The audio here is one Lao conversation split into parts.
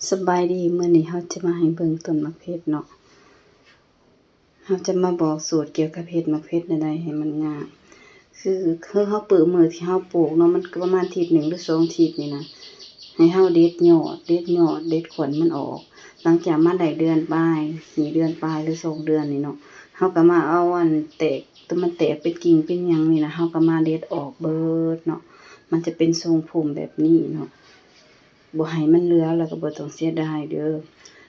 ສະບາຍດີ ມື້ນີ້ເຮົາຈະມາໃຫ້ເບິ່ງຕົ້ນໝາກເຜັດເນາະ. ເຮົາຈະມາບອກສູດກ່ຽວກັບເຮັດໝາກເຜັດແນວໃດໃຫ້ມັນງາມ. ຄື ຄືເຮົາປືກມື້ທີ່ເຮົາປູກເນາະ, ມັນກໍປະມານທິດໜຶ່ງຫຼືສອງທິດນີ້ນະ, ໃຫ້ເຮົາເດັດຍອດ ເດັດຍອດ ເດັດຂວັນມັນອອກ. ຫຼັງຈາກມາໄດ້ເດືອນປາຍ ນີ້ເດືອນປາຍຫຼືສອງເດືອນນີ້ເນາະ, ເຮົາກໍມາເອົາອັນແຕກ ໂຕມັນແຕກເປັນກິ່ງເປັນຫຍັງນີ້ນະ, ເຮົາກໍມາເດັດອອກເບິດເນາະ. ມັນຈະເປັນຊົງຜົມແບບນີ້ເນາະ. ບໍ່ໃຫ້ມັນເຫຼືອ ແລ້ວກໍບໍ່ຕ້ອງເສຍດາຍເດີ.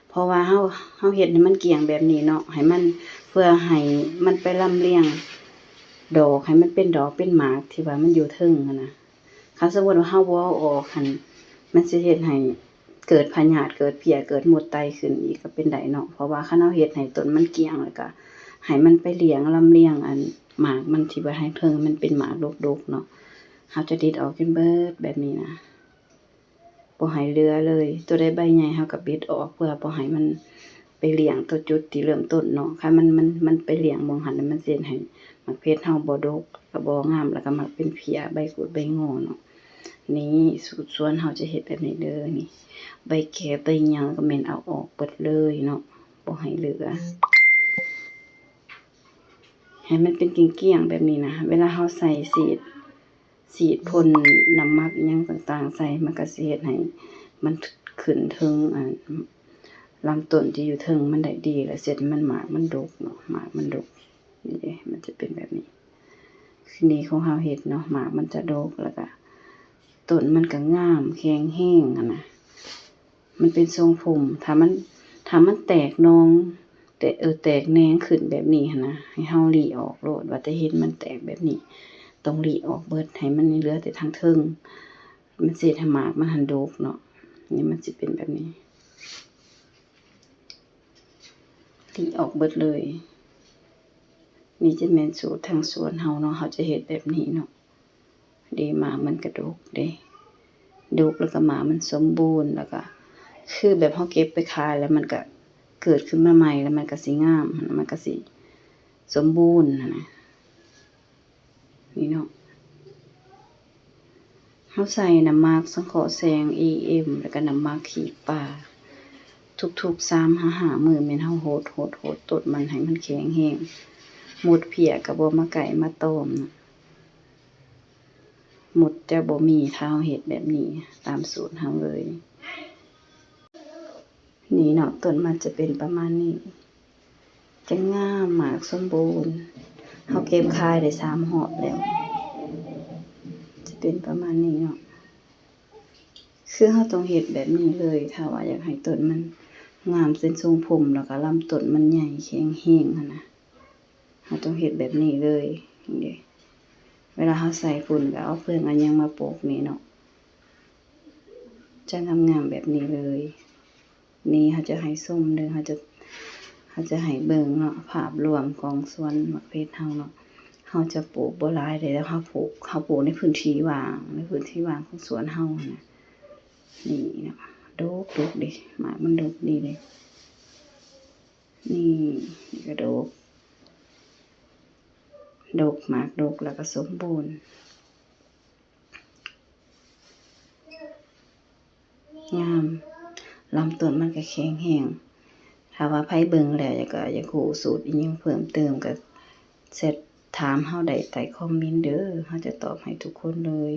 ເພາະວ່າເຮົາ ເຮົາເຮັດໃຫ້ມັນກ້ຽງແບບນີ້ເນາະ, ໃຫ້ມັນ ເພື່ອໃຫ້ມັນໄປລຳລຽງດອກ ໃຫ້ມັນເປັນດອກເປັນໝາກທີ່ວ່າມັນຢູ່ເທິງຫັ້ນນະ. ຄັນສົມມຸດວ່າເຮົາບໍ່ເອົາອອກຫັ້ນ ມັນຊິເຮັດໃຫ້ເກີດພະຍາດ ເກີດເພຍ ເກີດມົດໄຕຂຶ້ນອີກກໍເປັນໄດ້ເນາະ. ເພາະວ່າຄັນເຮົາເຮັດໃຫ້ຕົ້ນມັນກ້ຽງ ແລ້ວກໍໃຫ້ມັນໄປລຽງ ລຳລຽງອັນໝາກມັນທີ່ວ່າໃຫ້ເທິງມັນເປັນໝາກດົກໆເນາະ, ເຮົາຈະເດັດອອກຈົນເບິດແບບນີ້ນະ. ບໍ່ໃຫ້ເຫຼືອເລີຍ. ໂຕໃດໃບໃຫຍ່ເຮົາກໍບິດອອກ ເພື່ອບໍ່ໃຫ້ມັນໄປລຽງໂຕຈຸດທີ່ເລີ່ມຕົ້ນເນາະ. ຄັນມັນ ມັນ ມັນໄປລຽງໝ່ອງຫັ້ນ ມັນຊິເຮັດໃຫ້ໝາກເຜັດເຮົາບໍ່ດົກ ກໍບໍ່ງາມ ແລ້ວກໍມັກເປັນເພຍ ໃບກຸດໃບງໍເນາະ. ນີ້ ສູດສວນເຮົາຈະເຮັດແບບນີ້ເດີ. ນີ້ ໃບແກບໃບຫຍັງກໍແມ່ນເອົາອອກເບິດເລີຍເນາະ, ບໍ່ໃຫ້ເຫຼືອ. ໃຫ້ມັນເປັນກ້ຽງໆແບບນີ້ນະ. ເວລາເຮົາໃສ່ສີດ ສີດພົ່ນນ້ຳໝັກອີ່ຫຍັງຕ່າງໆໃສ່ ມັນກໍຊິເຮັດໃຫ້ມັນຂຶ້ນເທິງ ອັນ ລຳຕົ້ນທີ່ຢູ່ເທິງມັນໄດ້ດີ ແລ້ວເຮັດໃຫ້ມັນ ໝາກມັນດົກເນາະ, ໝາກມັນດົກ. ນີ້ເດ້ ມັນຈະເປັນແບບນີ້. ຄືນີ້ຂອງເຮົາເຮັດເນາະ, ໝາກມັນຈະດົກ ແລ້ວກະຕົ້ນມັນກະງາມ ແຂງແຮງຫັ້ນນະ. ມັນເປັນຊົງຜົມ. ຖ້າມັນ ຖ້າມັນແຕກໜອງ ແຕກ ເອີ ແຕກແໜງຂຶ້ນແບບນີ້ຫັ້ນນະ, ໃຫ້ເຮົາລີ້ອອກໂລດ. ວ່າແຕ່ເຫັນມັນແຕກແບບນີ້ ຕ້ອງລີ້ອອກເບິດ ໃຫ້ມັນເຫຼືອແຕ່ທາງເທິງ. ມັນຊິເຮັດໃຫ້ໝາກມັນຫັ້ນດົກເນາະ. ນີ້ມັນຊິເປັນແບບນີ້ ລີ້ອອກເບິດເລີຍ. ນີ້ຈະແມ່ນສູດທາງສວນເຮົາເນາະ, ເຮົາຈະເຮັດແບບນີ້ເນາະ. ເດ້ ໝາກມັນກະດົກເດ້ ດົກ ແລ້ວກະໝາກມັນສົມບູນ ແລ້ວກະຄືແບບເຮົາເກັບໄປຂາຍແລ້ວມັນກະເກີດຂຶ້ນມາໃໝ່ ແລ້ວມັນກະຊິງາມ ມັນກະຊິສົມບູນຫັ້ນນະ. ນີ້ເນາະ ເຮົາໃສ່ນ້ຳໝາກສັງເຄາະແສງ ອີເອັມ ແລ້ວກະນ້ຳໝາກຂີ້ປາ ທຸກໆສາມຫາຫ້າມື້ ແມ່ນເຮົາຫົດໆໆຕົ້ນມັນໃຫ້ມັນແຂງແຮງ ມົດເພຍກະບໍ່ມາໃກ້ມາຕອມນະ. ມົດຈະບໍ່ມີ ຖ້າເຮົາເຮັດແບບນີ້ຕາມສູດເຮົາເລີຍ. ນີ້ເນາະ ຕົ້ນມັນຈະເປັນປະມານນີ້ ຈະງາມ ໝາກສົມບູນ. ເຮົາເກັບຂາຍໄດ້ສາມຮອບແລ້ວ ຈະເປັນປະມານນີ້ເນາະ. ຄືເຮົາຕ້ອງເຮັດແບບນີ້ເລີຍ ຖ້າວ່າຢາກໃຫ້ຕົ້ນມັນງາມເປັນຊົງຜົມ ແລ້ວກະລຳຕົ້ນມັນໃຫຍ່ແຂງແຮງຫັ້ນນະ. ເຮົາຕ້ອງເຮັດແບບນີ້ເລີຍ. ນີ້ເດ້ ເວລາເຮົາໃສ່ຝຸ່ນກະເອົາເຟືອງເອົາຫຍັງມາໂປະນີ້ເນາະ ຈະງາມໆແບບນີ້ເລີຍ. ນີ້ເຮົາຈະໃຫ້ຊົມເດີ ເຮົາຈະ ເຮົາຈະໃຫ້ເບິ່ງເນາະ ພາບລວມຂອງສວນໝາກເຜັດເຮົາເນາະ. ເຮົາຈະປູກບໍ່ຫຼາຍເດ້ ແລ້ວເຮົາປູກ ເຮົາປູກໃນພື້ນທີ່ວ່າງ ໃນພື້ນທີ່ວ່າງຂອງສວນເຮົາຫັ້ນນະ. ນີ້ເນາະ ດົກ ດົກເດ້ ໝາກມັນດົກດີເດ້. ນີ້ ນີ້ກະດົກ ດົກ ໝາກດົກ ແລ້ວກະສົມບູນ ງາມ ລຳຕົ້ນມັນກະແຂງແຮງ. ຖ້າວ່າໃຜເບິ່ງແລ້ວ ແລ້ວກະຢາກຮູ້ສູດອີ່ຫຍັງເພີ່ມເຕີມ ກະແຊັດຖາມເຮົາໄດ້ໃຕ້ຄອມເມັນເດີ ເຮົາຈະຕອບໃຫ້ທຸກຄົນເລີຍ.